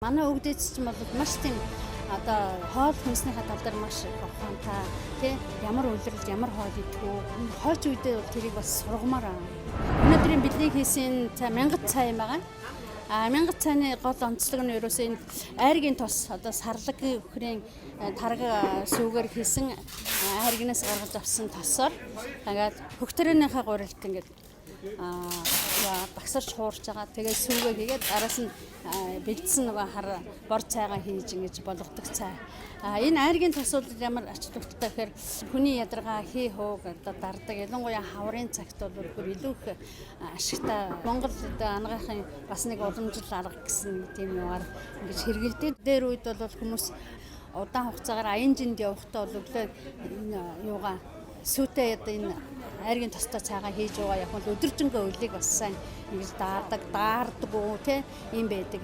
Манай өвгдээц чинь бол маш тийм одоо хоол хүнснийхээ тал дээр маш их ухаантай, тий, ямар улиралд ямар хоол идэх үү, хойч үедээ бол тэрийг бас сургамаар байгаа. Өнөөдрийн бидний хийсэн цай мянгат цай юм байгаа. А мянгат цайны гол онцлог нь ерөөсөө энэ айргийн тос, одоо сарлагын үхрийн тарга сүүгээр хийсэн айргинаас гаргаж авсан тосоор тэгээд хөхтөрөөнийхөө гурилт ингээд багсарч хуурч байгаа. Тэгээд сүүгээ хийгээд араас нь бэлдсэн нөгөө хар бор цайгаа хийж ингэж болгодог цай. А энэ айргийн тос бол ямар ач холбогдолтой гэхээр хүний ядаргаа, хий хууг одоо дардаг. Ялангуяа хаврын цагт бол бүр илүү их ашигтай. Монгол одоо анагаахын бас нэг уламжлал арга гэсэн тийм юугаар ингэж хэрэгэлдэг. Дээр үед бол хүмүүс удаан хугацаагаар аян жинд явахдаа бол өглөө юугаа сүйтэй одоо энэ айргийн тостой цайгаа хийж байгаа яг бол өдөржингөө өлийг бас сайн ингэж даардаг, даардаг уу те юм байдаг.